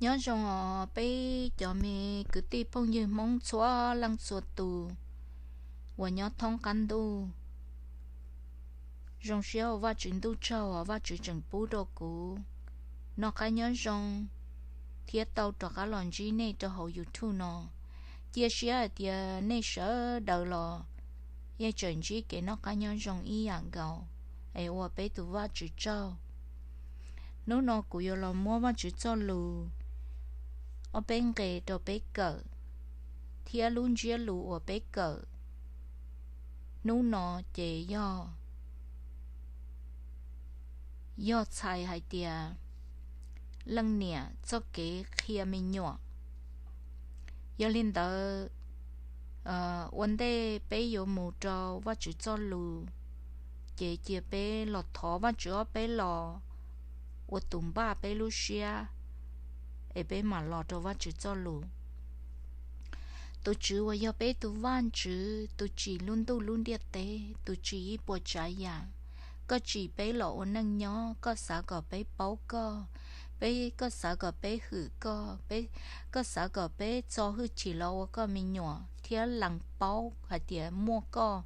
Nyob zoo os peb cov me kwv tij phooj ywg Hmoob txhua leej txhua tus uas nyob thoob qab ntuj. Zoo siab ua Vajtswv ntuj tsaug uas Vajtswv tseem pub rau kuv noj qab nyob zoo thiab tau rov qab los ntsib nej rau hauv YouTube no. Cia siab hais tias nej sawv daws los yeej tseem ntsib kev noj qab nyob zoo ib yam nkaus, es ua peb tus Vajtswv tsaug. Hnub no kuv yuav los muab Vajtswv txoj lus ob peb nqe rau peb kawm, thiab lub ntsiab lus uas peb kawm hnub no ces yog, yog txhais hais tias leej niam txoj kev qhia me nyuam. Yog li ntawd, ua ntej peb yuav mus rau Vajtswv txoj lus, ces cia peb los thov Vajtswv ob peb los ua tus npaj peb lub siab, es peb mam los rau Vajtswv txoj lus. Tus Tswv uas yog peb tus Vajtswv, tus tsim lub ntuj lub ntiaj teb, tus tsim ib puas tsav yam, koj tsim peb los ua neej nyob, koj xav kom peb paub koj, peb, koj xav kom peb hwm koj, peb, koj xav kom peb txo hwj chim los ua koj me nyuam thiab lees paub hais tias muaj koj,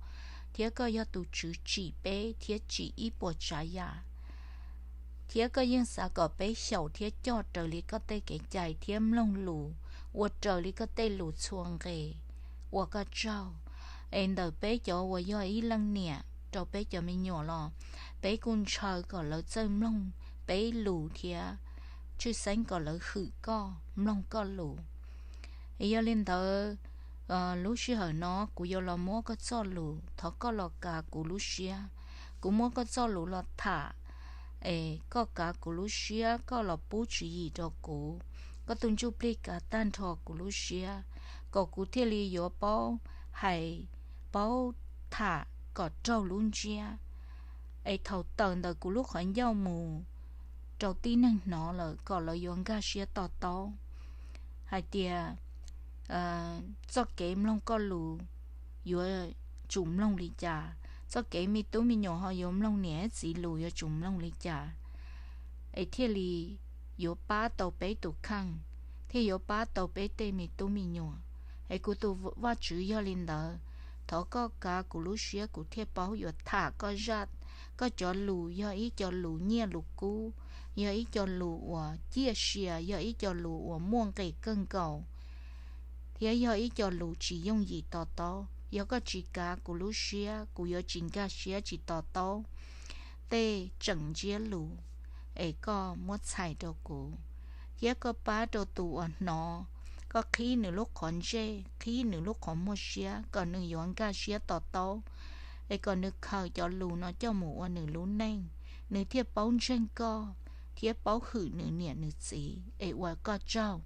thiab koj yog tus Tswv tsim peb thiab tsim ib puas tsav yam, thiab koj yeej xav kom peb xyaum thiab coj raws li koj tej kev cai thiab mloog lus, ua raws li koj tej lus txhua nqe. Ua koj tsaug. Es ntawm peb cov uas yog ib leej niam rau peb cov me nyuam los, peb kuj ntshaw kom lawv txawj mloog peb lus thiab tshwj xeeb kom lawv hwm koj, mloog koj lus. Yog li ntawd, lub sij hawm no kuv yuav los muab koj txoj lus, thov koj los kav kuv lub siab. Kuv muab koj txoj lus los tham, es koj kav kuv lub siab, koj los pub tswv yim rau kuv, koj tus Ntsuj Plig kav tag nrho kuv lub siab, kom kuv thiaj li yuav paub hais, paub tham kom raug lub ntsiab, es thaum tawm ntawm kuv lub qhov ncauj mus rau tib neeg hnov lawm kom lawv yuav nkag siab to taub hais tias txoj kev mloog koj lus yuav tsum mloog li cas, txoj kev me tub me nyuam ho yuav mloog niam txiv lus yuav tsum mloog li cas, es thiaj li yuav pab tau peb tus kheej, thiaj yuav pab tau peb tej me tub me nyuam. Es kuv tus Vajtswv, yog li ntawd, thov koj kav kuv lub siab, kuv thiaj paub yuav tham koj zaj, koj cov lus yog ib co lus nyiaj lus kub, yog ib co lus uas ciaj sia, yog ib co lus uas muaj nqis kawg nkaus, thiab yog ib co lus tsis yooj yim to taub. Yog koj tsis kav kuv lub siab, kuv yuav tsis nkag siab tsis to taub tej tseem ntsiab lus es koj muab txhais rau kuv, thiab koj pab rau tus uas hnov, koj qhib nws lub qhov ntsej, qhib nws lub qhov muag siab kom nws yuav nkag siab to taub, es kom nws khaws cov lus no coj mus ua nws lub neej, nws thiaj paub ntseeg koj thiab paub hwm nws niam nws txiv, es ua koj tsaug.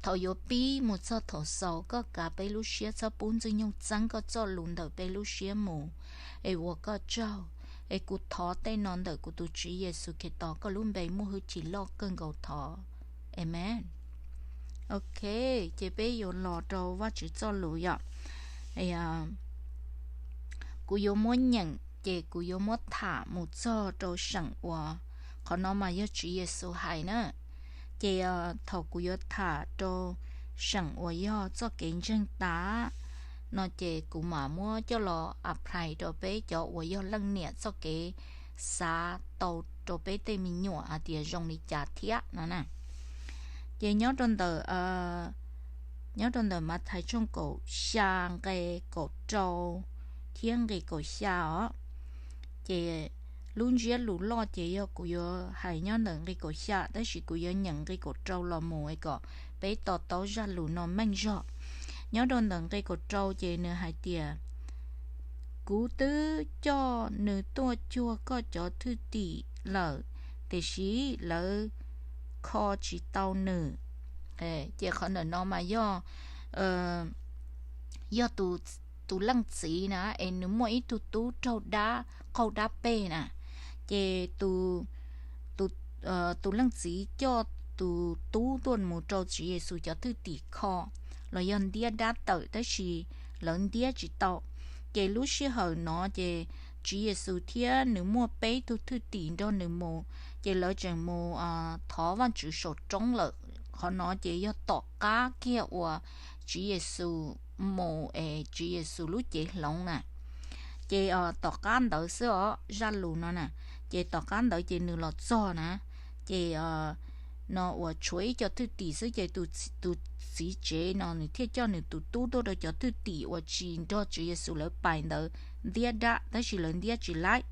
Thaum yuav pib mus txog thaum xaus, koj kav peb lub siab, txhob pub Ntxwg Nyoog txeeb koj txoj lus ntawm peb lub siab mus, es ua koj tsaug. Es kuv thov tej no ntawm kuv tus Tswv Yexus Khetos, koj lub npe muaj hwj chim loj kawg nkaus thov. Amees. Ok, ces peb yuav los rau Vajtswv txoj lus yom. Kuv yuav muab nyeem ces kuv yuav muab tham mus txog rau seem uas, qhov no mas yog Tswv Yexus hais na. Ces thaum kuv yuav tham rau seem uas yog txoj kev ntseeg tas no ces kuv mam muab coj los apply rau peb cov uas yog leej niam txoj kev xav tau rau peb tej me nyuam hais tias zoo li cas thiab no na. Ces nyob rau ntawm, nyob rau ntawm Mathais tshooj kaum xya nqe kaum rau thiab nqe kaum xya os. Ces lub ntsiab lus loj ces yog kuv yuav hais nyob ntawm nqe kaum xya, tab sis kuv yuav nyeem nqe kaum rau los mus es kom peb to taub zaj lus no meej zog. Nyob rau ntawm nqe kaum rau ces nws hais tias, kuv twb coj nws tuaj cuag koj cov thwj tim lawm, tiam sis lawv kho tsis tau nws. Ces qhov ntawm no mas yog, yog tus leej txiv na es nws muaj ib tug tub raug dab qaug dab peg na, ces tus leej txiv coj tus tub tuaj mus rau Tswv Yexus cov thwj tim kho los yog ntiab dab tawm, tab sis lawv ntiab tsis tau. Ces lub sij hawm no ces Tswv Yexus thiab nws muaj peb tug thwj tim nrog nws mus, ces lawv tseem mus thov Vajtswv saum roob lawm. Qhov no ces yog tom qab kiag uas Tswv Yexus mus es Tswv Yexus lub cev hloov na. Ces tom qab ntawd xwb os, zaj lus no na, ces tom qab ntawd ces nws los txog na, ces no uas tshuav ib co thwj tim xwb ces tus txiv tsev no nws thiaj coj nws tus tub tuaj rau cov thwj tim uas tsis nrog Tswv Yexus lawv pais ntawd ntiab dab, tab sis lawv ntiab tsis laib.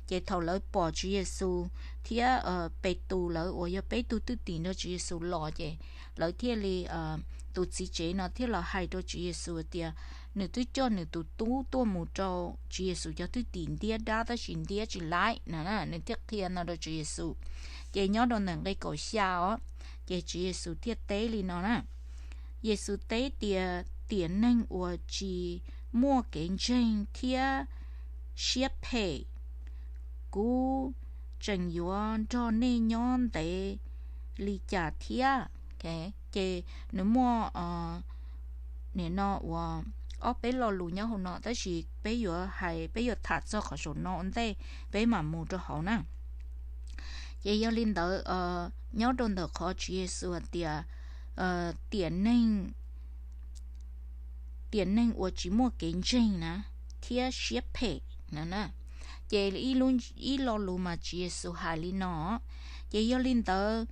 Ces thaum lawv pom Tswv Yexus thiab Petus lawv uas yog peb tug thwj tim nrog Tswv Yexus los ces lawv thiaj li, tus txiv tsev no thiaj los hais rau Tswv Yexus tias nws twb coj nws tus tub tuaj mus rau Tswv Yexus cov thwj tim ntiab dab tab sis ntiab tsis laib na, nws thiaj qhia no rau Tswv Yexus. Ces nyob rau ntawm nqe kaum xya os, ces Tswv Yexus thiaj teb li no na. Yexus teb tias, tiam neeg uas tsis muaj kev ntseeg thiab siab phem, kuv tseem yuav nrog nej nyob ntev li cas thiab? Ces nws muaj nim no uas ob peb lo lus nyob hauv no, tab sis peb yuav hais, peb yuav tham txog qhov saum no ua ntej peb mam mus rau hauv na. Ces yog li ntawd, nyob rau ntawm qhov Tswv Yexus hais tias, tiam neeg tiam neeg uas tsis muaj kev ntseeg na thiab siab phem na. Ces ib lo lus mas Tswv Yexus hais li no. Ces yog li ntawd,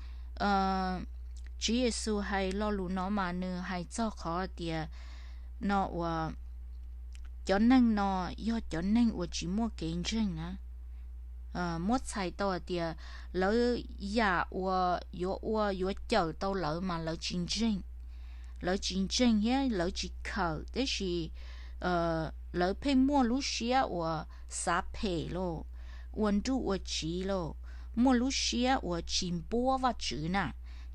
Tswv Yexus hais lo lus no mas nws hais txog qhov tias no uas cov neeg no yog cov neeg uas tsis muaj kev ntseeg na. Muab txhais tau hais tias lawv yam uas yuav ua yuav cawm tau lawv mas lawv tsis ntseeg. Lawv tsis ntseeg thiab lawv tsis khaws, tab sis lawv pheej muaj lub siab uas xav phem lauj, ua nruj ua tsiv lauj, muaj lub siab uas tsis npuab Vajtswv na,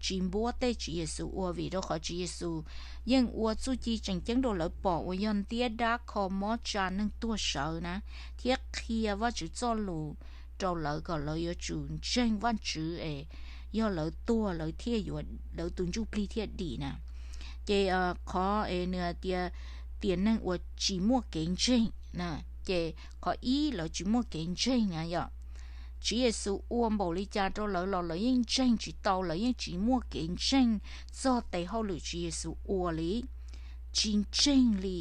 tsis npuab tej Tswv Yexus ua, vim rau qhov Tswv Yexus yeej ua txuj ci tseem ceeb rau lawv pom uas yog ntiab dab kho mob tsa neeg tuag sawv na, thiab qhia Vajtswv txoj lus rau lawv kom lawv yuav tsum ntseeg Vajtswv es yog lawv tuag lawv thiaj yuav, lawv tus ntsuj plig thiaj dim na. Ces qhov es nws hais tias tiam neeg uas tsis muaj kev ntseeg na, ces qhov ib lawv tsis muaj kev ntseeg na yom. Tswv Yexus ua npaum li cas rau lawv los lawv yeej ntseeg tsis tau, lawv yeej tsis muaj kev ntseeg txog tes hauj lwm Tswv Yexus ua li, tsis ntseeg li,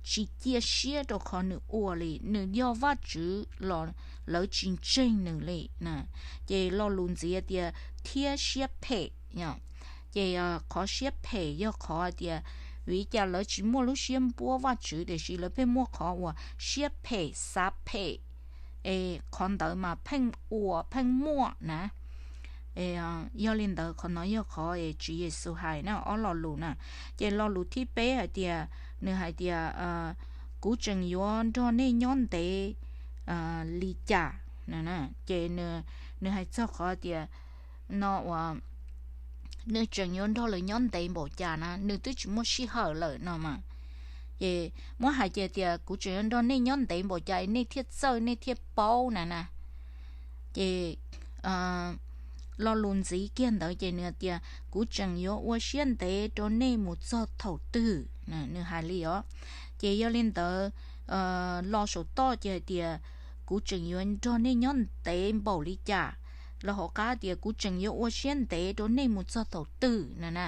tsis cia siab rau qhov nws ua li, nws yog Vajtswv los lawv tsis ntseeg nws li na. Ces lo lus ntxiv tias thiab siab phem, ces qhov siab phem yog qhov hais tias vim li cas lawv tsis muaj lub siab npuab Vajtswv tiam sis lawv pheej muaj qhov uas siab phem xav phem, es qhov ntawd mas pheej ua pheej muaj na. Yog li ntawd qhov no yog qhov es Tswv Yexus hais na, ob lo lus na. Ces lo lus thib peb hais tias, nws hais tias kuv tseem yuav nrog nej nyob ntev li cas? Ces nws hais txog qhov tias no uas nws tseem yuav nrog lawv nyob ntev npaum cas na, nws twb tsis muaj sij hawm lawm no mas. Ces muab hais ces tias kuv tseem yuav nrog nej nyob ntev npaum cas nej thiaj txawj nej thiaj paub na na. Ces lo lus ntxiv kiag ntawd ces nws tias kuv tseem yuav ua siab ntev rau nej mus txog thaum twg, nws hais li os. Ces yog li ntawd lo saum toj ces hais tias kuv tseem yuav nrog nej nyob ntev npaum li cas, los hauv qab tias kuv tseem yuav ua siab ntev rau nej mus txog thaum twg na na.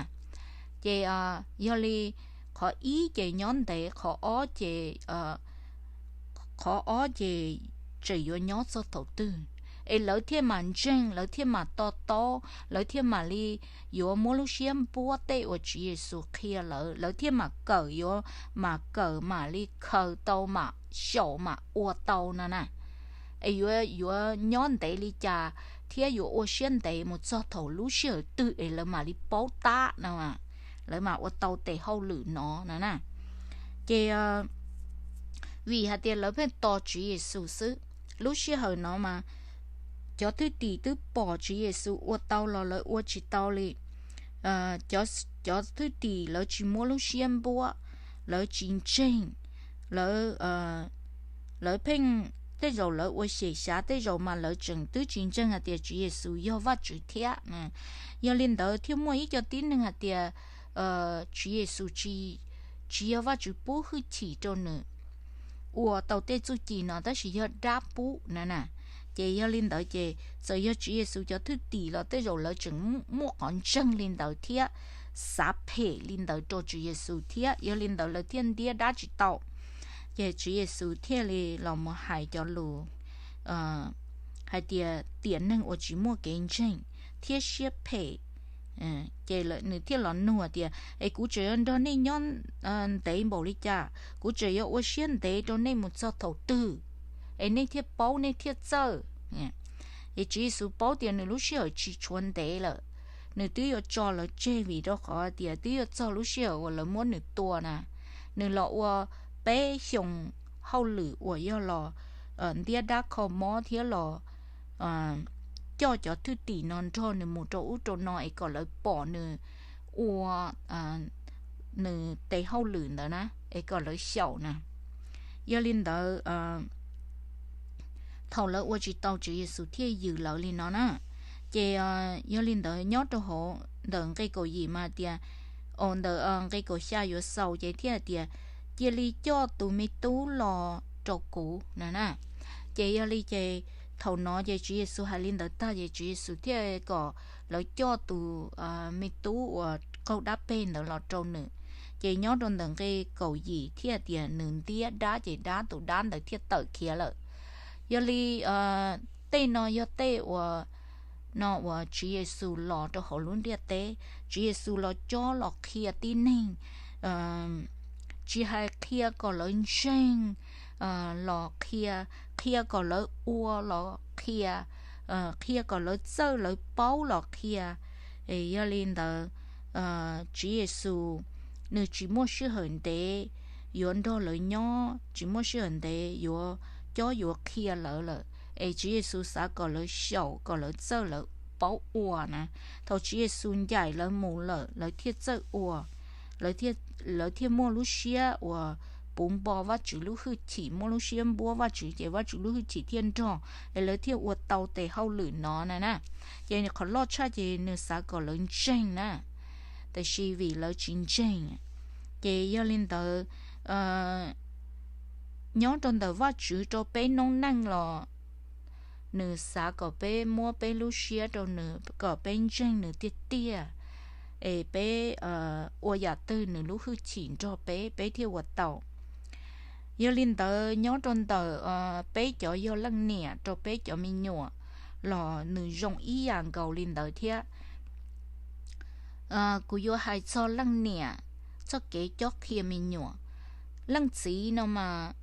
Ces yog li qhov ib ces nyob ntev, qhov ob ces qhov ob ces tseem yuav nyob txog thaum twg, es lawv thiaj mam ntseeg, lawv thiaj mam to taub, lawv thiaj mam li yuav muab lub siab npuab tej uas Tswv Yexus qhia lawv, lawv thiaj mam kawm, yuav mam kawm mam li khaws tau mam xyaum mam ua tau no na. Es yuav, yuav nyob ntev li cas thiab yuav ua siab ntev mus txog thaum lub sij hawm twg es lawv mam li paub tab no, lawv mam ua tau tes hauj lwm no no na. Ces vim hais tias lawv pheej tos Tswv Yexus xwb, lub sij hawm no mas cov thwj tim twb pom Tswv Yexus ua tau los lawv ua tsis tau li. Cov thwj tim lawv tsis muab lub siab npuab, lawv tsis ntseeg, lawv, lawv pheej, tej zaum lawv ua xyem xyav, tej zaum mas lawv tseem twb tsis ntseeg hais tias Tswv Yexus yog Vajtswv thiab. Yog li ntawd thiaj muaj ib co tib neeg hais tias Tswv Yexus tsis, tsis yog Vajtswv pub hwj chim rau nws ua tau tej txuj ci no tab sis yog dab pub na na. Ces yog li ntawd ces txawm yog Tswv Yexus cov thwj tim los tej zaum lawv tseem muaj qhov ntseeg li ntawd thiab xav phem li ntawd rau Tswv Yexus thiab, yog li ntawd lawv thiaj ntiab dab tsis tau. Ces Tswv Yexus thiaj li los mus hais cov lus hais tias tiam neeg uas tsis muaj kev ntseeg thiab siab phem. Ces nws thiaj los nug tias, es kuv tseem yuav nrog nej nyob ntev npaum li cas? Kuv tseem yuav ua siab ntev rau nej mus txog thaum twg, es nej thiaj paub nej thiaj txawj? Es Tswv Yexus paub tias nws lub sij hawm tsis tshuav ntev lawm, nws twb yuav tso lawv tseg vim rau qhov tias twb yuav txog lub sij hawm uas lawv muab nws tua na. Nws los ua peb xyoos hauj lwm uas yog los ntiab dab kho mob thiab los coj cov thwj tim no nrog nws mus rau ub rau no es kom lawv pom nws ua nws tes hauj lwm ntawd na, es kom lawv xyaum na. Yog li ntawd thaum lawv ua tsis tau Tswv Yexus thiaj yws lawv li no na. Ces yog li ntawd nyob rau hauv ntawm nqe kaum yim mas tias, ntawm nqe kaum xya yuav xaus ces thiaj tias, cia li coj tus me tub los rau kuv na na. Ces yog li ces thaum no ces Tswv Yexus hais li ntawd tag ces Tswv Yexus thiaj kom lawv coj tus me tub uas qaug dab peg ntawd los rau nws. Ces nyob rau ntawm nqe kaum yim thiaj tias nws ntiab dab ces dab tus dab ntawd thiaj tawm khiav lawm. Yog li tej no yog tej uas no uas Tswv Yexus los rau hauv lub ntiaj teb, Tswv Yexus los cob los qhia tib neeg, tsis hais qhia kom lawv ntseeg los qhia, qhia kom lawv ua los qhia, qhia kom lawv txawj lawv paub los qhia. Yog li ntawd Tswv Yexus nws tsis muaj sij hawm ntev yuav nrog lawv nyob, tsis muaj sij hawm ntev yuav cob yuav qhia lawv lawm, es Tswv Yexus xav kom lawv xyaum kom lawv txawj lawv paub ua na. Thaum Tswv Yexus ncaim lawv mus lawm lawv thiaj txawj ua, lawv thiaj muaj lub siab uas puv npo Vajtswv lub hwj chim, muaj lub siab npuab Vajtswv ces Vajtswv lub hwj chim thiaj nrog, es lawv thiaj ua tau tes hauj lwm no na na. Ces qhov loj tshaj ces nws xav kom lawv ntseeg na, tiam sis vim lawv tsis ntseeg. Ces yog li ntawd nyob rau ntawm Vajtswv rau peb noob neej los nws xav kom peb muab peb lub siab rau nws kom peb ntseeg nws tiag tiag, es peb ua yam twg nws lub hwj chim nrog peb peb thiaj ua tau. Yog li ntawd nyob rau ntawm peb cov yog leej niam rau peb cov me nyuam los nws zoo ib yam nkaus li ntawd thiab. Kuv yuav hais txog leej niam txoj kev cob qhia me nyuam. Leej txiv no mas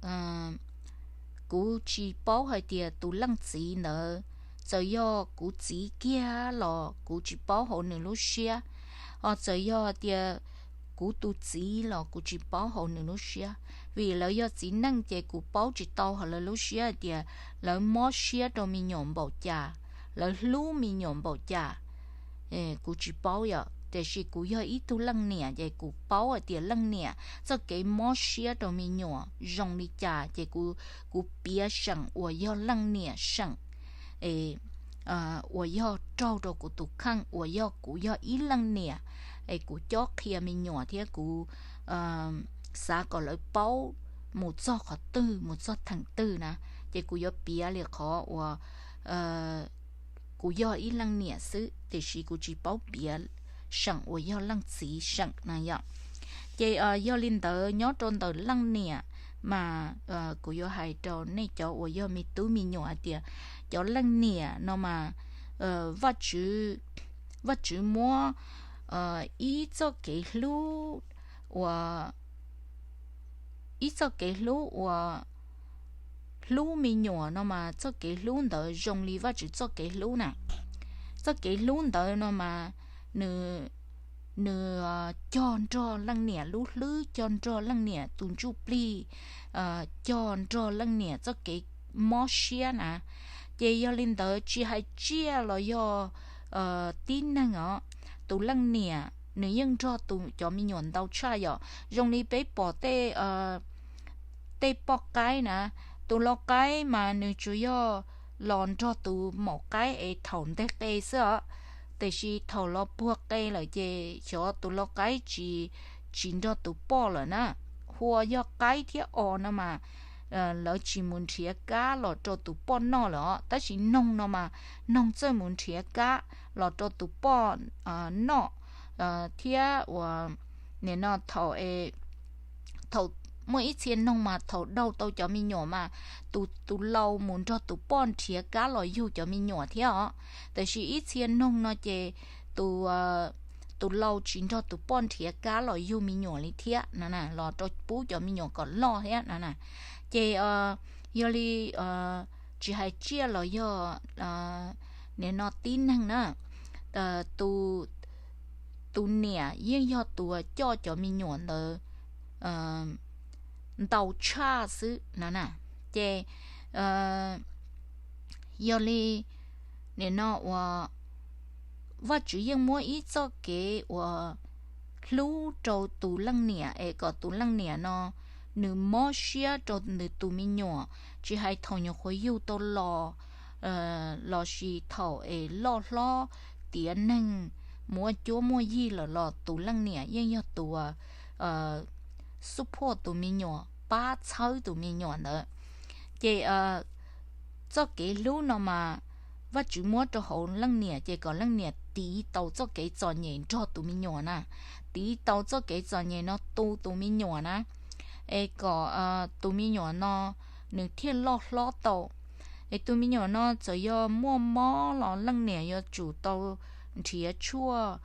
kuv tsis paub hais tias tus leej txiv ntawd, txawm yog kuv txiv kiag los kuv tsis paub hauv nws lub siab, ho txawm yog tias kuv tus txiv los kuv tsis paub hauv nws lub siab, vim lawv yog txiv neej ces kuv paub tsis tau hauv lawv lub siab hais tias lawv mob siab rau me nyuam npaum cas, lawv hlub me nyuam npaum cas, kuv tsis paub yom. Tiam sis kuv yog ib tug leej niam ces kuv paub hais tias leej niam txoj kev mob siab rau me nyuam zoo li cas ces kuv, kuv piav seem uas yog leej niam seem uas yog raug rau kuv tus kheej uas yog kuv yog ib leej niam, es kuv cob qhia me nyuam thiab kuv xav kom lawv paub mus txog qhov twg mus txog theem twg na, ces kuv yuav piav li qhov uas kuv yog ib leej niam xwb, tiam sis kuv tsis paub piav seem uas yog leej txiv seem na yom. Ces yog li ntawd nyob rau ntawm leej niam mas kuv yuav hais rau nej cov uas yog me tub me nyuam hais tias cov leej niam no mas Vajtswv, Vajtswv muab ib txoj kev hlub uas ib txoj kev hlub uas hlub me nyuam no mas txoj kev hlub ntawd zoo li Vajtswv txoj kev hlub na. Txoj kev hlub ntawd no mas nws, nws cog nrog leej niam lub hlwb, cog nrog leej niam tus ntsuj plig, cog nrog leej niam txoj kev mob siab na. Ces yog li ntawd tsis hais tsiaj los yog tib neeg os, tus leej niam nws yeej nrog tus cov me nyuam ntau tshaj yom. Zoo li peb pom tej tej poj qaib na, tus lau qaib mas nws tsuas yog los nrog tus maum qaib es thaum nteg qe xwb os, tiam sis thaum los puag qe lawm ces xyov tus lau qaib tsis, tsis nrog tus poj lawm na. Hu ua yog qaib thiab os no mas lawv tsis mus nrhiav kab los rau tus poj noj lawm os, tab sis noog no mas noog txawj mus nrhiav kab los rau tus poj noj thiab uas nim no thaum thaum muaj ib txhia noog mas thaum daug tau cov me nyuam mas tus tus lau mus nrog tus poj nrhiav kab los yug cov me nyuam thiab os. Tab sis ib txhia noog no ces tus tus lau tsis nrog tus poj nrhiav kab los yug me nyuam li thiab no, los rau pub cov me nyuam kom loj thiab no. Ces yog li tsis hais tsiaj los yog nim no tib neeg na, tus niam yeej yog tus coj cov me nyuam ntawd ntau tshaj xwb no na. Ces yog li nim no uas Vajtswv yeej muab ib txoj kev uas hlub rau tus leej niam es kom tus leej niam no nws mob siab rau nws tus me nyuam, tsis hais thaum nyuam qhuav yug tau los lossis thaum es loj hlob tiav neeg muaj cuab muaj yig lawm los tus leej niam yeej yog tus support tus me nyuam, pab txhawb tus me nyuam ntawd. Ces txoj kev hlub no mas Vajtswv muab rau hauv leej niam ces kom leej niam tiv tau txoj kev txom nyem nrog tus me nyuam na, tiv tau txoj kev txom nyem no tu tus me nyuam na, es kom tus me nyuam no nws thiaj loj hlob tau. Es tus me nyuam no txawm yog muaj mob los leej niam yuav tsum tau nrhiav tshuaj.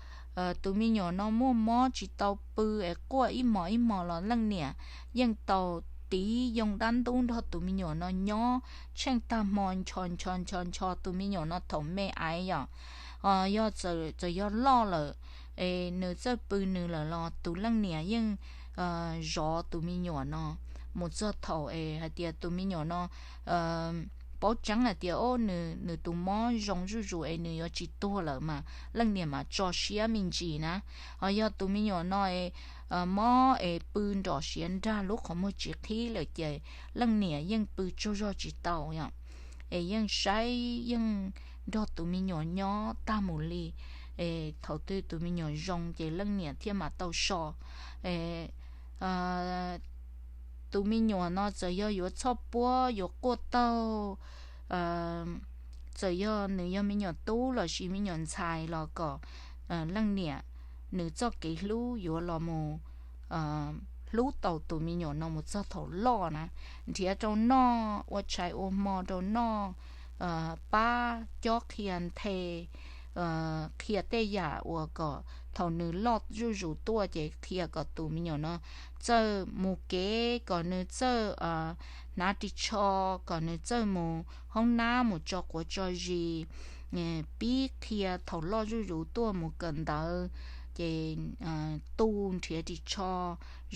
Tus me nyuam no muaj mob tsis tau pw es quaj ib hmos ib hmos los leej niam yeej tau tiv yoo dab ntub nrog tus me nyuam no nyob tsheej tag hmo ncho ncho ncho ncho tus me nyuam no thaum me aiv yom. Yog txawm yog loj lawm es nws txawj pw nws lawm los tus leej niam yeej zov tus me nyuam no mus txog thaum es hais tias tus me nyuam no paub tseeb hais tias o nws nws tus mob zoo zuj zus es nws yuav tsis tuag lawm mas leej niam mas tso siab me ntsis na. Ho yog tus me nyuam no mob es pw nrom siav nrag lub qhov muag tsis qhib lawm ces leej niam yeej pw tsaug zog tsis tau yom, es yeej saib yeej nrog tus me nyuam nyob tag mus li. Thaum twg tus me nyuam zoo ces leej niam thiaj mam tau so. Tus me nyuam no txawm yog yuav txhoj puab yuav quaj taug, txawm yog nws yog me nyuam tub lossis me nyuam ntxhais los kom leej niam nws txoj kev hlub yuav los mus hlub tau tus me nyuam no mus txog thaum loj na, nrhiav rau noj, ua tshais ua hmo rau noj, pab cob qhia nthe, qhia tej yam uas kom thaum nws loj zuj zus tuaj ces qhia kom tus me nyuam no txawj mus kev, kom nws txawj hnav ris tsho, kom nws txawj mus hoob nab mus tso quav tso zis, pib qhia thaum loj zuj zus tuaj mus kawm ntawv, ces tu nrhiav ris tsho,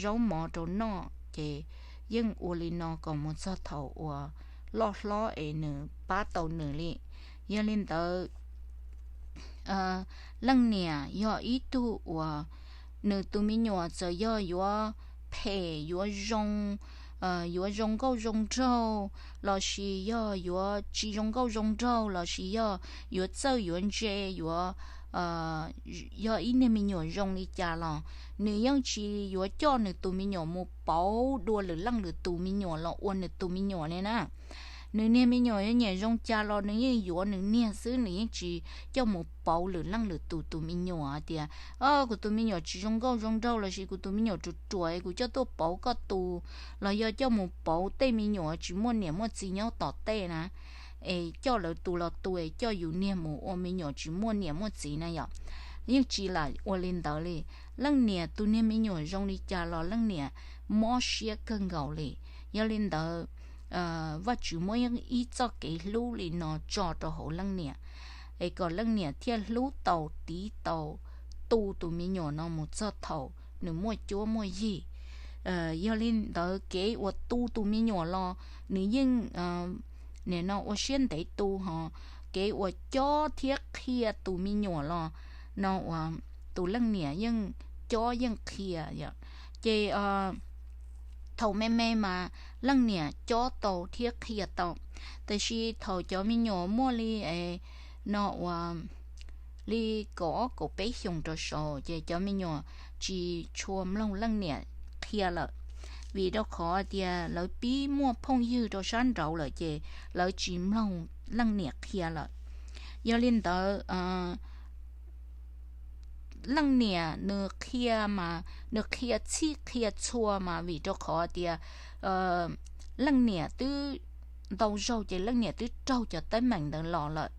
zaub mov rau noj, ces yeej ua li no kom mus txog thaum uas loj hlob es nws pab tau nws li. Yog li ntawd, leej niam yog ib tug uas nws tus me nyuam txawm yog yuav phem yuav zoo, yuav zoo nkauj zoo nraug, lossis yog yuav tsis zoo nkauj zoo nraug, lossis yog yuav txawj yuav ntse, yuav yog ib niag me nyuam zoo li cas los nws yeej tsis yuav coj nws tus me nyuam mus pauv dua lwm leej lwm tus me nyuam los ua nws tus me nyuam li na. Nws niag me nyuam yuav nyiam zoo cas los nws yeej yuav nws niag xwb, nws yeej tsis coj mus pauv lwm leej lwm tus tus me nyuam tias, o, kuv tus me nyuam tsis zoo nkauj zoo nraug lossis kuv tus me nyuam ruam ruam es kuv coj tuaj pauv koj tus, los yog coj mus pauv tej me nyuam tsis muaj niam muaj txiv nyob tom tej na, es coj lawv tus los tu es coj yus niag mus ua me nyuam tsis muaj niam muaj txiv na yom. Yeej tsis lam ua li ntawd li. Leej niam tus niag me nyuam zoo li cas los leej niam mob siab kawg nkaus li. Yog li ntawd, Vajtswv muab ib txoj kev hlub li no tso rau hauv leej niam, es kom leej niam thiaj hlub tau tiv tau tu tus me nyuam no mus txog thaum nws muaj cuab muaj yig. Yog li ntawd kev uas tu tus me nyuam los nws yeej nim no ua siab ntev tu, ho kev uas cob thiab qhia tus me nyuam los no uas tus leej niam yeej cob yeej qhia yom. Ces thaum me me mas leej niam cob tau thiab qhia tau, tiam sis thaum cov me nyuam muaj li no uas li kaum ob kaum peb xyoos rau saud ces cov me nyuam tsis tshua mloog leej niam qhia lawm. vim rau qhov tias lawv pib muaj phooj ywg rau sab nraud lawm ces lawv tsis mloog leej niam qhia lawm. Yog li ntawd, leej niam nws qhia mas nws qhia txhij qhia txhua mas vim rau qhov tias leej niam twb ntau zaug ces leej niam twb raug cov teeb meem ntawd los lawm.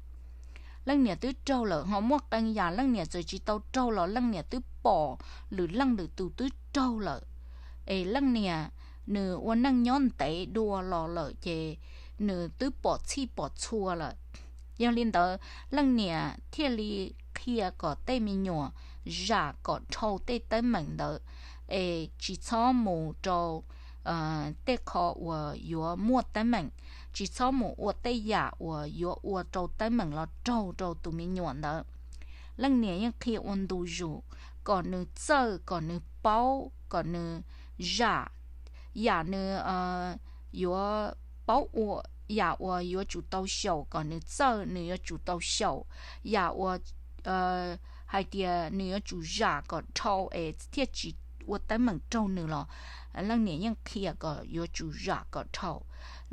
Leej niam twb raug lawm, ho muaj qee yam leej niam txawm tsis tau raug los leej niam twb pom lwm leej lwm tus twb raug lawm, es leej niam nws ua neej nyob ntev dua los lawm ces nws twb pom txhij pom txhua lawm. Yog li ntawd leej niam thiaj li qhia kom tej me nyuam zam kom dhau tej teeb meem ntawd, es tsis txhob mus rau tej qho uas yuav muaj teeb meem, tsis txhob mus ua tej yam uas yuav ua rau teeb meem los raug rau tus me nyuam ntawd. Leej niam yeej qhia ua ntu zus kom nws txawj, kom nws paub, kom nws zam, yam nws yuav paub ua, yam uas yuav tsum tau xyaum kom nws txawj nws yuav tsum tau xyaum, yam uas hais tias nws yuav tsum zam kom dhau es thiaj tsis ua teeb meem raug nws los leej niam yeej qhia kom yuav tsum zam kom dhau.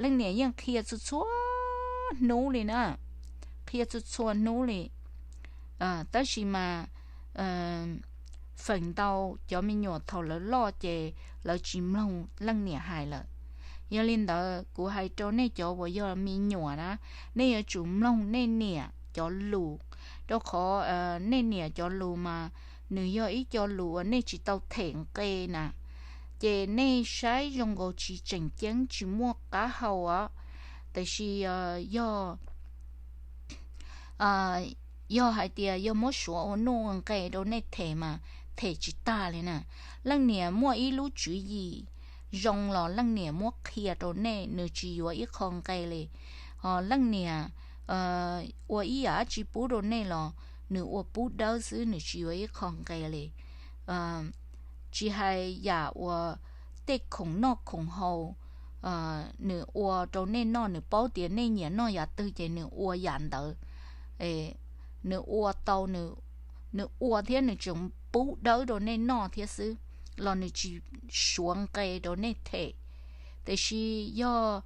Leej niam yeej qhia txhua txhua hnub li na, qhia txhua txhua hnub li. Tab sis mas feem ntau cov me nyuam thaum lawv loj ces lawv tsis mloog leej niam hais lawm. Yog li ntawd kuv hais rau nej cov uas yog me nyuam na, nej yuav tsum mloog nej niam cov lus, rau qhov nej niam cov lus mas nws yog ib co lus uas nej tsis tau them nqe na, ces nej saib zoo nkaus tsis tseem ceeb tsis muaj qab hau os. Tiam sis yog yog hais tias yog muab suav ua nuj ua nqe rau nej them mas them tsis tag li na. Leej niam muaj ib lub tswv yim zoo los leej niam muab qhia rau nej, nws tsis yuav ib qho nqe li. Ho leej niam ua ib yam dab tsi pub rau nej los nws ua pub dawb xwb, nws tsis yuav ib qho nqe li. Tsis hais yam uas tej khoom noj khoom haus, nws ua rau nej noj, nws paub tias nej nyiam noj yam twg ces nws ua yam ntawd. Nws ua tau, nws ua thiab nws tseem pub dawb rau nej noj thiab xwb, los nws tsis suav nqe rau nej them. Tiam sis yog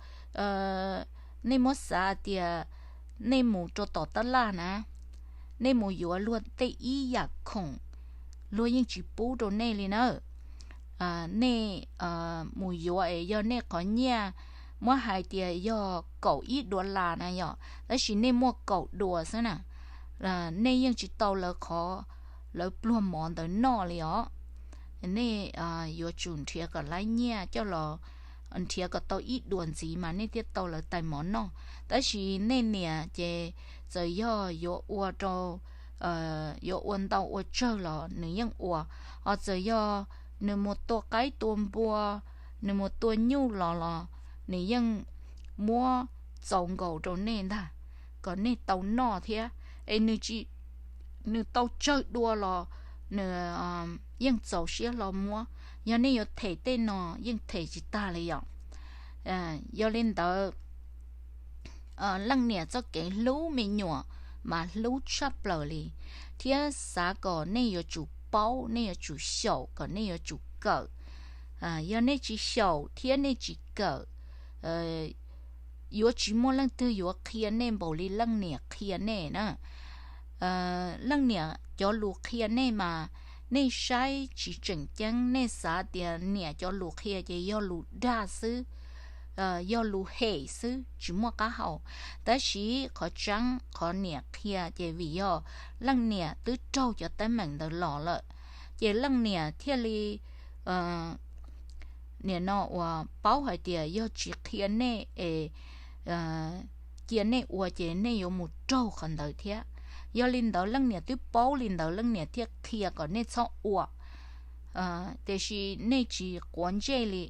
nej muab xav tias nej mus rau tom tab laj na, nej mus yuav luag tej ib yam khoom, luag yeej tsis pub rau nej li na. Nej mus yuav es yog nej qhov nyiaj muab hais tias yog kaum ib duas las na yom, tab sis nej muaj kaum duas xwb na, nej yeej tsis tau lawv qhov, lawv pluag mov ntawd noj li os. Nej yuav tsum nrhiav kom laib nyiaj coj los, nrhiav kom tau ib duas ntxiv mas nej thiaj tau lawv tais mov noj. Tab sis nej niam ces txawm yog yuav ua rau, yuav ua ntau ua tsawg los nws yeej ua. Ho txawm yog nws mus tua qaib tua npua, nws mus tua nyuj los los nws yeej muab txaus nkaus rau nej ntag, kom nej tau noj thiab. Es nws tsis, nws tau tsawg dua los nws yeej txaus siab hlo muab. Yog nej yuav them tej no yeej them tsis tag li yom. Yog li ntawd, leej niam txoj kev hlub me nyuam mas hlub tshaj plaws li, thiab xav kom nej yuav tsum paub, nej yuav tsum xyaum, kom nej yuav tsum kawm. Yog nej tsis xyaum thiab nej tsis kawm, yuav tsis muaj leej twg yuav qhia nej npaum li leej niam qhia nej na. Leej niam cov lus qhia nej mas nej saib tsis tseem ceeb, nej xav tias niam cov lus qhia ces yog lus dag xwb, yog lus hem xwb tsis muaj qab hau. Tab sis qhov tseeb qhov niam qhia ces vim yog leej niam twb raug cov teeb meem ntawd los lawm, ces leej niam thiaj li nim no uas paub hais tias yog tsis qhia nej es cia nej ua ces nej yuav mus raug qhov ntawd thiab. Yog li ntawd leej niam twb paub li ntawd leej niam thiaj qhia kom nej txhob ua. Tiam sis nej tsis quav ntsej li,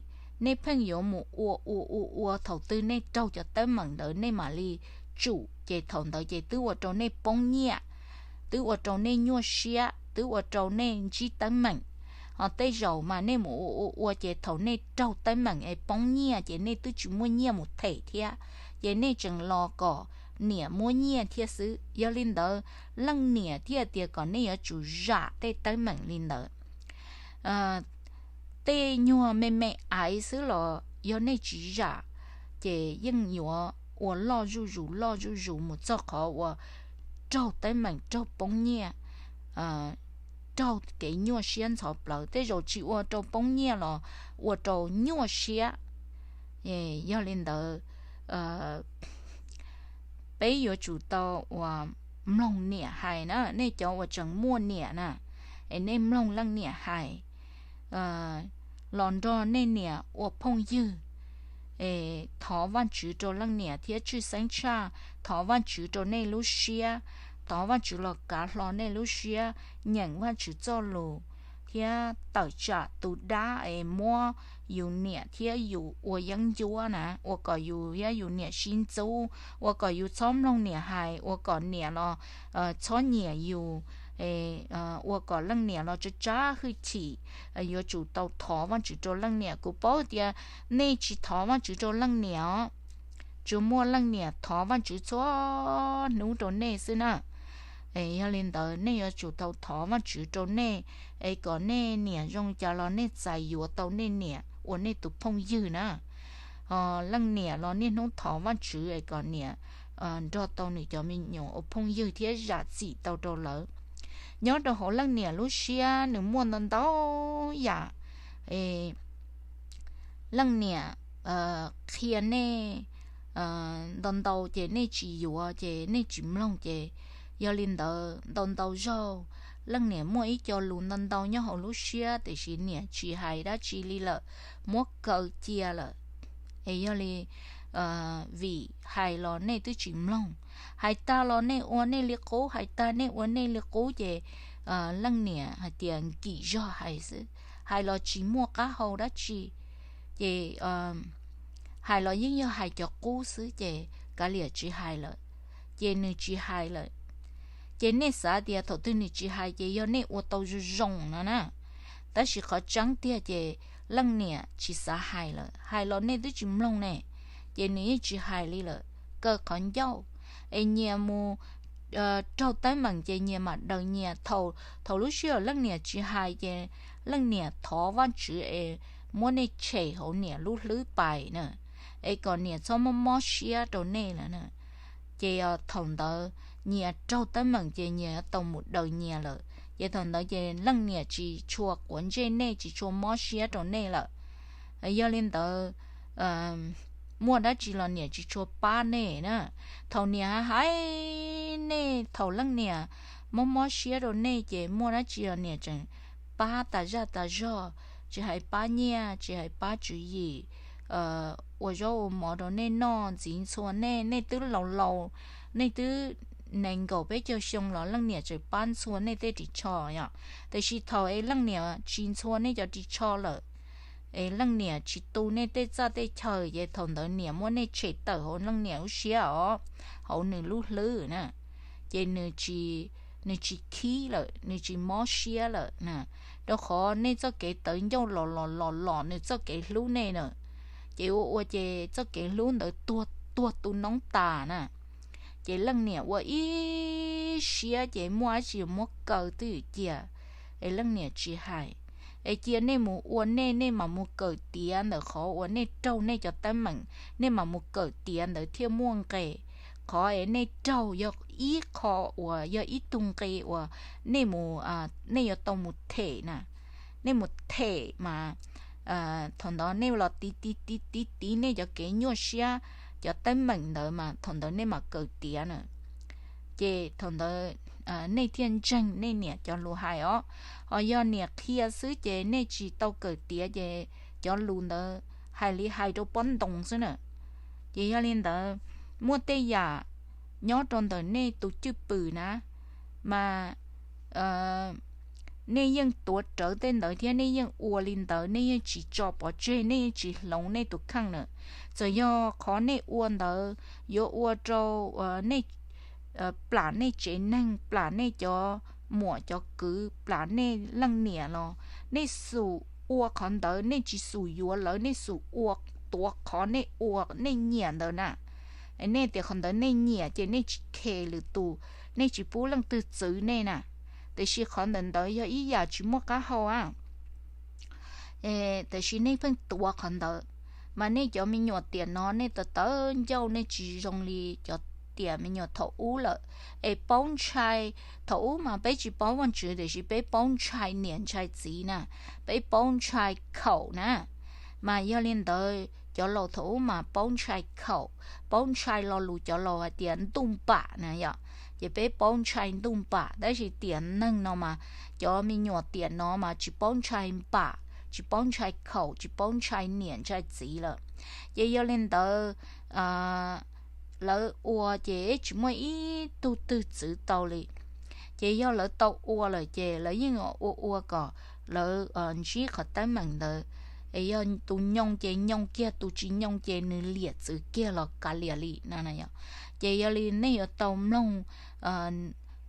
nej pheej yuav mus ua ua ua ua, thaum twg nej raug cov teeb meem ntawd nej mam li tsum, ces thaum ntawd ces twb ua rau nej poob nyiaj, twb ua rau nej nyuaj siab, twb ua rau nej ntsib teeb meem. Ho tej zaum mas nej mus ua ua ua ces thaum nej raug teeb meem es poob nyiaj ces nej twb tsis muaj nyiaj mus them thiab, ces nej tseem los kom niam muab nyiaj thiab xwb. Yog li ntawd leej niam thiaj tias kom nej yuav tsum zam tej teeb meem li ntawd. tej nyuag me me aiv xwb los yog nej tsis zam, ces yeej yuav ua loj zuj zus loj zuj zus mus txog qhov uas raug teeb meem raug poob nyiaj, raug kev nyuaj siab ntxhov plawv. Tej zaum tsis ua rau poob nyiaj los ua rau nyuaj siab. Yog li ntawd, peb yuav tsum tau uas mloog niam hais na, nej cov uas tseem muaj niam na, es nej mloog leej niam hais los nrog nej niam ua phooj ywg. Thov Vajtswv rau leej niam thiab tshwj xeeb tshaj thov Vajtswv rau nej lub siab, thov Vajtswv los kav hlo nej lub siab, nyeem Vajtswv txoj lus thiab tawm tsam tus dab es muab yus niam thiab yus ua yeeb ncuab na, ua kom yus thiab yus niam sib ntxub, ua kom yus txhob mloog niam hais, ua kom niam los txhob nyiam yus, ua kom leej niam los tsa tsab hwj chim. Yuav tsum tau thov Vajtswv rau leej niam. Kuv paub tias nej tsis thov Vajtswv rau leej niam os, tsuas muaj leej niam thov Vajtswv txhua hnub rau nej xwb na. Yog li ntawd nej yuav tsum tau thov Vajtswv rau nej, es kom nej niam zoo cas los nej txais yuav tau nej niam ua nej tus phooj ywg na. Leej niam los niaj hnub thov Vajtswv es kom niam nrog tau nws cov me nyuam ua phooj ywg thiab zam txim tau rau lawv. Nyob rau hauv leej niam lub siab nws muaj ntau ntau yam. Leej niam qhia nej ntau ntau ces nej tsis yuav ces nej tsis mloog ces yog li ntawd ntau ntau zaug leej niam muaj ib co lus ntau ntau nyob hauv lub siab tiam sis niam tsis hais dab tsi li lawm, muab kaw cia lawm. Es yog li vim hais los nej twb tsis mloog, hais tag los nej ua nej li qub, hais tag nej ua nej li qub ces leej niam hais tias nkim zog hais xwb, hais los tsis muaj qab hau dab tsi, ces hais los yeej yog hais cov qub xwb ces kav liam tsis hais lawm, ces nws tsis hais lawm. Ces nej xav tias thaum twg nws tsis hais ces yog nej ua tau zoo zoo no na. Tab sis qhov tseeb tiag ces leej niam tsis xav hais lawm, hais los nej twb tsis mloog ne, ces nws yeej tsis hais li lawm, kaw qhov ncauj. Es nyias mus raug teeb meem ces nyias mam daws nyias. Thaum lub sij hawm leej niam tsis hais ces leej niam thov Vajtswv es muab nej tshem hauv niam lub hlwb pais na, es kom niam txhob mob mob siab rau nej lawm na. Ces thaum ntawd nyias raug teeb meem ces nyias tau mus daws nyias lawm, ces thaum ntawd ces leej niam tsis tshua quav ntsej nej, tsis tshua mob siab rau nej lawm. Yog li ntawd muaj dab tsi los niam tsis tshua pab nej na. Thaum niam hais nej, thaum leej niam mob mob siab rau nej ces muaj dab tsi los niam tseem pab tas zaj tas zog, tsis hais pab nyiaj, tsis hais pab tswv yim, ua zaub ua mov rau nej noj, ntxiv ntxhua nej, nej twb laus laus, nej twb nees nkaum peb caug xyoo los leej niam tseem pab ntxhua nej tej ris tsho yom. Tiam sis thaum es leej niam tsis ntxhua nej cov ris tsho lawm, es leej niam tsis tu nej tej txaj tej chaw, ces thaum ntawd niam muab nej tshem tawm hauv leej niam lub siab os, hauv nws lub hlwb na, ces nws tsis khib lawm, nws tsis mob siab lawm na, rau qhov nej txoj kev tawv ncauj los los los los nws txoj kev hlub nej na. Ces ua ua ces txoj kev hlub ntawd tuag tuag tu noob tas na. Ces leej niam ua ib siab ces muaj dab tsi muab kaw twj ywm cia, es leej niam tsis hais. Es cia nej mus ua nej, nej mam mus kawm tiav ntawm qhov uas nej raug nej cov teeb meem, nej mam mus kawm tiav ntawd thiaj muaj nqe. Qhov es nej raug yog ib qho uas yog ib tug nqe uas nej mus, nej yuav tau mus them na. Nej mus them mas thaum ntawd nej los tiv tiv tiv tiv tiv nej cov kev nyuaj siab, cov teeb meem ntawd mas thaum ntawd nej mam kawm tiav na. Ces thaum ntawd nej thiaj ntseeg nej niam cov lus hais os. Ho yog niam qhia xwb ces nej tsis tau kawm tiav ces cov lus ntawd hais li hais rau pob ntoo xwb na. Ces yog li ntawd, muaj tej yam nyob rau ntawm nej tus cwj pwm na, mas nej yeej tuav rawv tej ntawd thiab nej yeej ua li ntawd, nej yeej tsis tso pov tseg, nej yeej tsis hloov nej tus kheej na. Txawm yog qhov nej ua ntawd yuav ua rau nej plam nej tsev neeg, plam nej cov muam cov kwv, plam nej leej niam los nej xum ua qhov ntawd, nej tsis xum yuav lawv, nej xum ua tuav qhov nej ua nej nyiam ntawd na. Nej tias qhov ntawd nej nyiam ces nej tsis khes lwm tus, nej tsis pub leej twg txwv nej na. Tiam sis qhov ntawm ntawd yog ib yam tsis muaj qab hau a. Tiam sis nej pheej tuav qhov ntawd, mas nej cov me nyuam tiam no nej tawv tawv ncauj, nej tsis zoo li cov tiam me nyuam thaum ub lawm. Es paub ntshai, thaum ub mas peb tsis paub Vajtswv tiam sis peb paub ntshai niam ntshai txiv na, peb paub ntshai khaum na. Mas yog li ntawd cov laus thaum ub mas paub ntshai khaum, paub ntshai lo lus cov laus hais tias ntuj npam na yom. Ces peb paub ntshai ntuj npam, tab sis tiam neeg no mas cov me nyuam tiam no mas tsis paub ntshai npam, tsis paub ntshai khaum, tsis paub ntshai niam ntshai txiv lawm. Ces yog li ntawd lawv ua ces tsis muaj ib tug twg txwv tau li. Ces yog lawv tau ua lawm ces lawv yeej ua ua kom lawv ntsib qhov teeb meem ntawd. Es yog tus nyoo ces nyoo kiag, tus tsis nyoo ces nws liam txwv kiag los kav liam li no. Ces yog li nej yuav tau mloog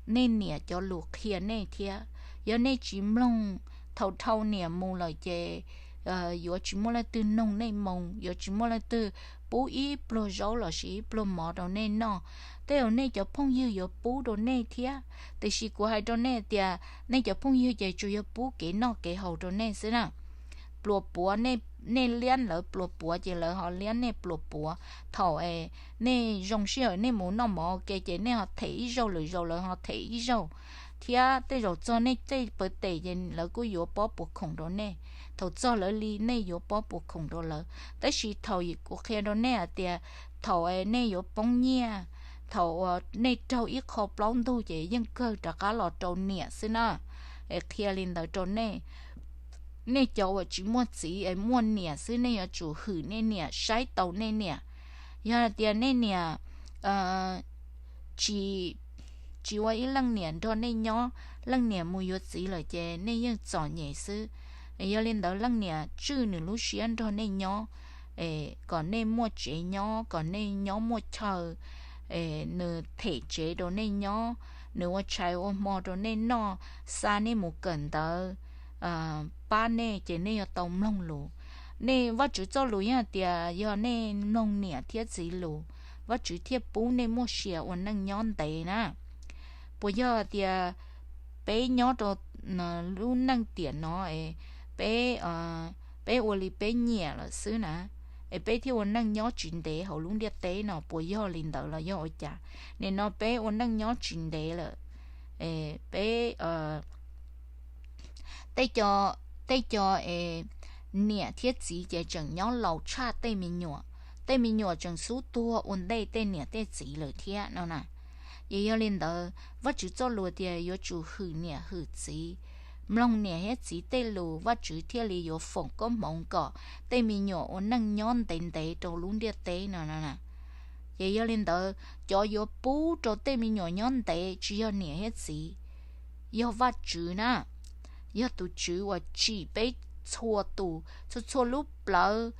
nej niam cov lus qhia nej thiab. Yog nej tsis mloog, thaum dhau niam mus lawm ces yuav tsis muaj leej twg noog nej moo, yuav tsis muaj leej twg pub ib pluag zaub los sis ib pluag mov rau nej noj. Tej zaum nej cov phooj ywg yuav pub rau nej thiab, tiam sis kuv hais rau nej tias nej cov phooj ywg ces tsuas yog pub kev noj kev haus rau nej xwb na. Pluas puav, nej liab lawv pluas puav ces lawv ho liab nej pluas puav. Thaum nej zoo sij hawm nej mus noj mov ua ke ces nej ho them ib zaug, lwm zaus lawv ho them ib zaug, thiab tej zaum txog nej tej pawv tes ces lawv kuj yuav pob puas khoom rau nej. Thaum txog lawv li nej yuav pob puas khoom rau lawv. Tab sis thaum kuv qhia rau nej hais tias thaum nej yuav poob nyiaj, thaum nej raug ib qho plaub ntug ces yeej kawg rov qab los rau niam xwb na. Es qhia li ntawd rau nej, nej cov uas tsis muaj txiv es muaj niam xwb, nej yuav tsum hwm nej niam, saib taus nej niam. Yog hais tias nej niam tsis, tsis ua ib leej niam nrog nej nyob, leej niam mus yuav txiv lawm ces nej yeej txom nyem xwb. Yog li ntawd leej niam tswj nws lub siab nrog nej nyob, kom nej muaj tsev nyob, kom nej nyob muaj chaw, nws them tsev rau nej nyob, nws ua tshais ua hmo rau nej noj, xa nej mus kawm ntawv, pab nej ces nej yuav tau mloog lus. Nej Vajtswv txoj lus yeej hais tias yog nej mloog niam thiab txiv lus, Vajtswv thiaj pub nej muaj sia ua neej nyob ntev na. Puas yog tias peb nyob rau lub neej tiam no, peb, peb ua li peb nyiam lawm xwb na, es peb thiaj ua neej nyob tsis ntev hauv lub ntiaj teb no? Puas yog li ntawd los yog ua cas? Nim no peb ua neej nyob tsis ntev lawm, peb, tej co, tej co es niam thiab txiv ces tseem nyob laus tshaj tej me nyuam, tej me nyuam tseem xub tuag ua ntej tej niam tej txiv lawm thiab no na. Ces yog li ntawd Vajtswv txoj lus tias yuav tsum hwm niam hwm txiv, mloog niam thiab txiv tej lus Vajtswv thiaj li yuav foom koob hmoov kom tej me nyuam ua neej nyob ntev ntev rau lub ntiaj teb no no na. Ces yog li ntawd cov yuav pub rau tej me nyuam nyob ntev tsis yog niam thiab txiv, yog Vajtswv na. Yog tus Tswv uas tsim peb txhua tus, txhua txhua lub plawv,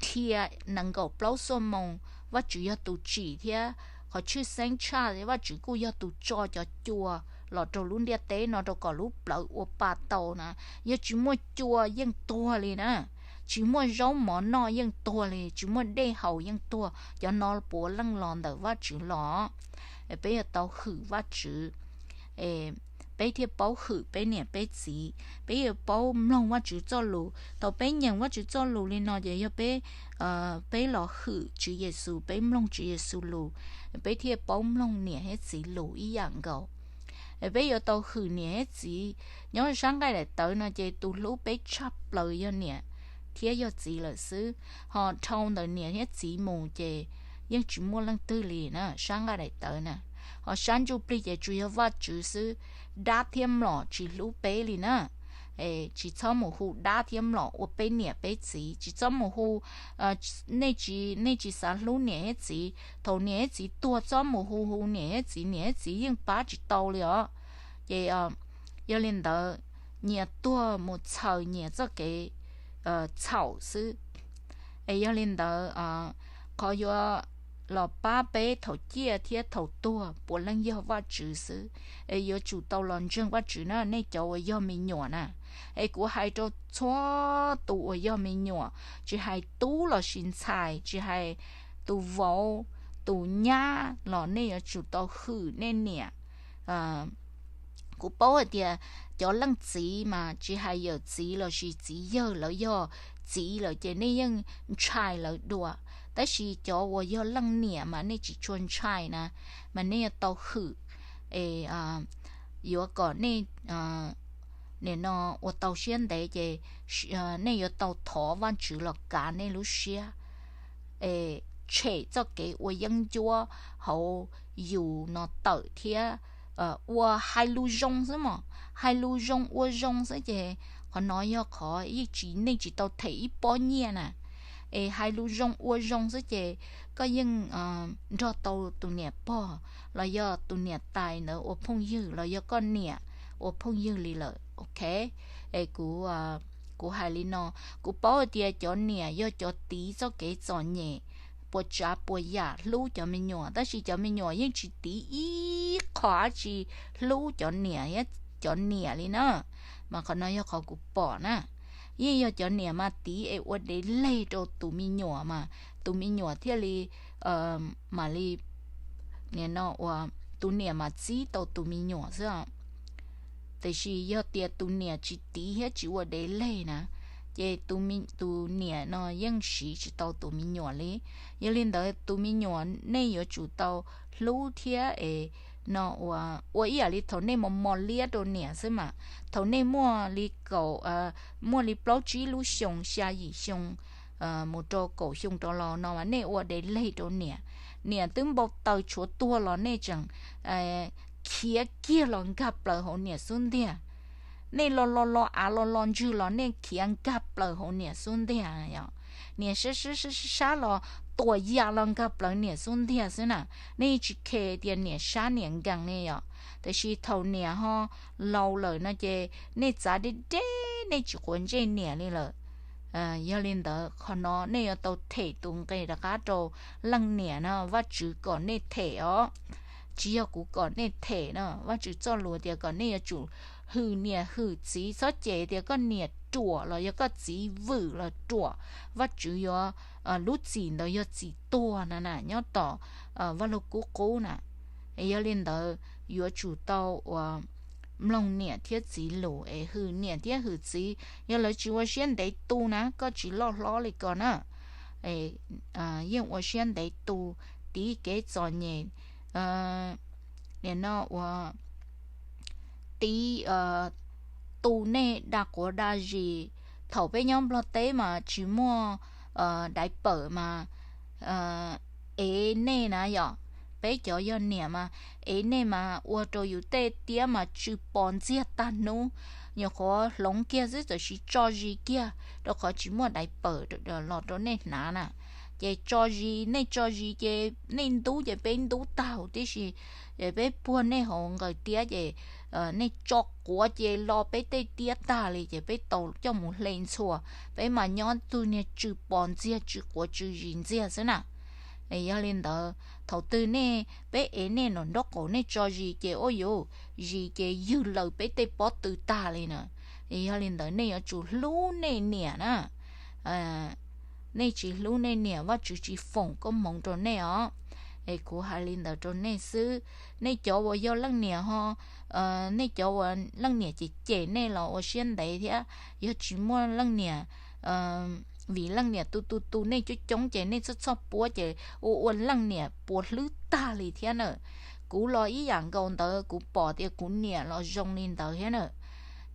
dhia nees nkaum plaub xuab moos, Vajtswv yog tus tsim thiab. Qhov tshwj xeeb tshaj Vajtswv kuj yog tus tso cov cua los rau lub ntiaj teb no rau kom lub plawv ua pa tau na. Yog tsis muaj cua yeej tuag li na, tsis muaj zaub mov noj yeej tuag li, tsis muaj dej haus yeej tuag. Cov no puav leej los ntawm Vajtswv los. Peb yuav tau hwm Vajtswv, peb thiaj paub hwm peb niam peb txiv. Peb yuav paub mloog Vajtswv txoj lus. Thaum peb nyeem Vajtswv txoj lus li no ces yog peb, peb los hwm Tswv Yexus, peb mloog Tswv Yexus lus, peb thiaj paub mloog niam thiab txiv lus ib yam nkaus. Peb yuav tau hwm niam thiab txiv. Nyob sab nqaij daim tawv no ces tus hlub peb tshaj plaws yog niam thiab yog txiv lawm xwb. Ho dhau ntawm niam thiab txiv mus ces yeej tsis muaj leej twg li na sab nqaij daim tawv na. Ho sab ntsuj plig ces tsuas yog Vajtswv xwb, dab thiab mlom tsis hlub peb li na. Tsis txhob mus hu dab thiab mlom ua peb niam peb txiv, tsis txhob mus hu, nej tsis, nej tsis xav hlub niam thiab txiv. Thaum niam thiab txiv tuag txhob mus hu hu niam thiab txiv, niam thiab txiv yeej pab tsis tau li os. Ces yog li ntawd, nyias tuag mus txhaws nyias txoj kev txhaum xwb. Es yog li ntawd, qhov yuav los pab peb thaum ciaj thiab thaum tuag puav leej yog Vajtswv xwb. Es yuav tsum tau los ntseeg Vajtswv na nej cov uas yog me nyuam na. Es kuv hais rau txhua tus uas yog me nyuam, tsis hais tub los sis ntxhais, tsis hais tus vauv tus nyab los nej yuav tsum tau hwm nej niam. Kuv paub hais tias cov leej txiv mas tsis hais yawm txiv lossis txiv yawg, lawv yog txiv lawm ces nej yeej ntshai lawv dua, tab sis cov uas yog leej niam mas nej tsis tshua ntshai na, mas nej yuav tau hwm es yuav kom nej nim no ua tau siab ntev ces nej yuav tau thov Vajtswv los kav nej lub siab es tshem txoj kev ua yeeb ncuab hauv yus no tawm thiab ua hais lus zoo xwb mog, hais lus zoo ua zoo xwb ces qhov no yog qhov yeej tsis, nej tsis tau them ib pob nyiaj na. Es hais lus zoo ua zoo xwb ces koj yeej nrog tau tus niam pog los yog tus niam tais ntawd ua phooj ywg los yog koj niam ua phooj ywg li lawm, ok. Es kuv, kuv hais li no, kuv paub hais tias cov niam yog cov tiv txoj kev txom nyem puas tsav puas yam hlub cov me nyuam, tab sis cov me nyuam yeej tsis tiv ib qho dab tsi hlub cov niam thiab cov niam li na. Mas qhov no yog qhov kuv pom na, yeej yog cov niam mas tiv es ua dev leg rau tus me nyuam mas tus me nyuam thiaj li mam li, nim no ua tus niam mas txib tau tus me nyuam xwb. Tiam sis yog tias tus niam tsis tiv thiab tsis ua dev leg na, ces tus niam no yeej siv tsis tau tus me nyuam li. Yog li ntawd tus me nyuam nej yuav tsum tau hlub thiab es no ua ib yam li thaum nej mos mos liab rau niam xwb mas, thaum nej muaj li kaum, muaj li plaub tsib lub xyoo, xya yim xyoo mus rau kaum xyoo rov los no mas nej ua dev leg rau niam. Niam twb npau taws tshuav tuag los nej tseem khiav kiag los nkag plaws hauv niam xub ntiag. Nej los los los av los los ntswg los nej khiav nkag plaws hauv niam xub ntiag. Niam sab sab sab los tuam yam los nkag plaws niam xub ntiag xwb na. Nej tsis khe tias niam sab niam nkees ne yom, tiam sis thaum niam ho laus lawm no ces nej txav deb deb, nej tsis quav ntsej niam li lawm. Yog li ntawd qhov no nej yuav tau them tus nqe rov qab rau leej niam no, Vajtswv kom nej them os. Tsis yog kuv kom nej them no, Vajtswv txoj lus tias kom nej yuav tsum hwm niam hwm txiv, txhob cem tias koj niam ruam los yog koj txiv vwm los ruam, Vajtswv yuav, lub txim ntawd yog txim tuag na na, nyob tom Vaj Lug Kub Qub na. Yog li ntawd yuav tsum tau ua mloog niam thiab txiv lus es hwm niam thiab hwm txiv. Yog lawv tsis ua siab ntev tu na, koj tsis loj hlob li ko na, yeej ua siab ntev tu, tiv kev txom nyem, nim no ua tiv tu nej dag quav dag zis. Thaum peb nyob Nplog teb mas tsis muaj diaper mas ev nej na yom. Peb cov yog niam mas ev nej mas ua rau yus tej tiab mas tsw pos ntxiag tag hnub, nyuam qhuav hloov kiag xwb txawm sis tso zis kiag rau qhov tsis muaj diaper los rau nej hnav na. Ces tso zis, nej tso zis ces nej ntub ces peb ntub tag huv tib si, peb puag nej hauv nqaws tiab ces nej tso quav ces lo peb tej tiab tag li ces peb tau coj mus hle ntxhua. Peb mas nyob tug niag tsw pos ntxiag tsw quav tsw zis ntxiag xwb na. Yog li ntawd thaum twg nej, peb ev nej nraum nraub qaum nej tso zis ces ua yuv, zis ces ywg laws peb tej pob tw tag li na. Yog li ntawd nej yuav tsum hlub nej niam na. Nej tsis hlub nej niam, Vajtswv tsis foom koob hmoov rau nej os. Es kuv hais li ntawd rau nej xwb. Nej cov uas yog leej niam ho, nej cov uas leej niam cem cem nej los ua siab ntev thiab. Yog tsis muaj leej niam, vim leej niam tu tu tu nej coob coob ces nej txhob txhob puab ces ua ua leej niam puas hlwb tag li thiab na. Kuv los ib yam nkaus ntawd, kuv pom tias kuv niam los zoo li ntawd thiab na.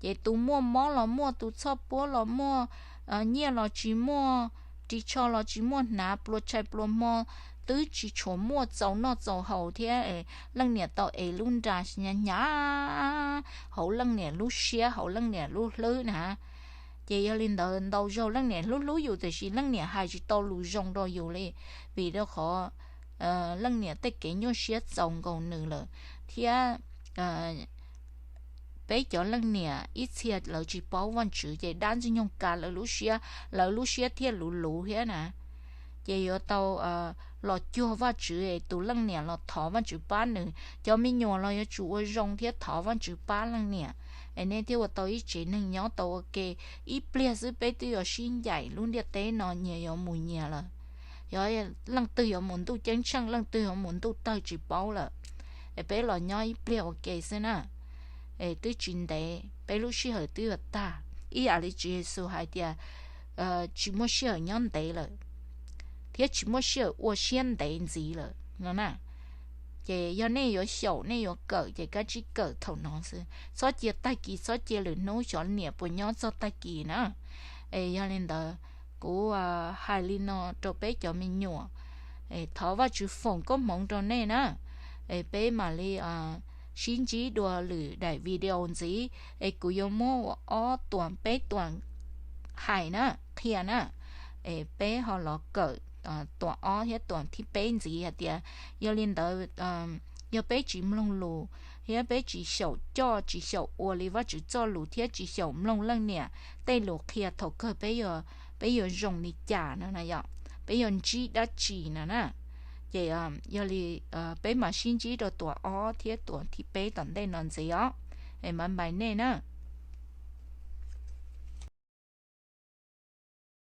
Ces tus muaj mob los muaj, tus txhob puab los muaj, nyiaj los tsis muaj, ris tsho los tsis muaj hnav, pluas tshais pluas hmo twb tsis tshua muaj txaus noj txaus haus thiab. Leej niam tau ev lub nra hnyav hnyav hauv leej niam lub siab, hauv leej niam lub hlwb na. Ces yog li ntawd ntau zaug leej niam hlub hlub yus tiam sis leej niam hais tsis tau lus zoo rau yus li, vim rau qhov leej niam tej kev nyuaj siab txaus nkaus nws lawm thiab. Peb cov leej niam ib txhia lawv tsis paub Vajtswv ces dab Ntxwg Nyoog kav lawv lub siab, lawv lub siab thiaj luv luv thiab na. Ces yuav tau los cuag Vajtswv es tus leej niam los thov Vajtswv pab nws. Cov me nyuam los yuav tsum ua zoo thiab thov Vajtswv pab leej niam es nej thiaj ua tau ib tsev neeg nyob tau ua ke. Ib pliag xwb peb twb yuav sib ncaim, lub ntiaj teb no nyias yuav mus nyias lawm. Yog leej twg yuav mus ntuj ceeb tsheej, leej twg yuav mus ntuj tawg tsis paub lawm. Es peb los nyob ib pliag ua ke xwb na. es twb tsis ntev peb lub sij hawm twb yuav tag. Ib yam li Tswv Yexus hais tias tsis muaj sij hawm nyob ntev lawm, thiab tsis muaj sij hawm ua siab ntev ntxiv lawm no na. Ces yog nej yuav xyaum nej yuav kawm ces kab tsib kawm thaum no xwb, txhob cia tag kis txhob cia lwm hnub xyov niam puas nyob txog tag kis na. Es yog li ntawd, kuv hais li no rau peb cov me nyuam, thov Vajtswv foom koob hmoov rau nej na. Es peb mam li sib ntsib dua lwm daim video ntxiv, es kuv yuav muab ua ob tuam peb tuam hais na, qhia na. Es peb ho los kawm tuam ob thiab tuam thib peb ntxiv hais tias, yog li ntawd, yog peb tsis mloog lus, thiab peb tsis xyaum coj tsis xyaum ua li Vajtswv txoj lus thiab tsis xyaum mloog leej niam tej lus qhia thaum kawg peb yuav zoo li cas no na yom, peb yuav ntsib dab tsi no na. Ces yog li peb mam sib ntsib rau tuam ob thiab tuam thib peb tom ntej no ntxiv os. Es npaj npais nej na.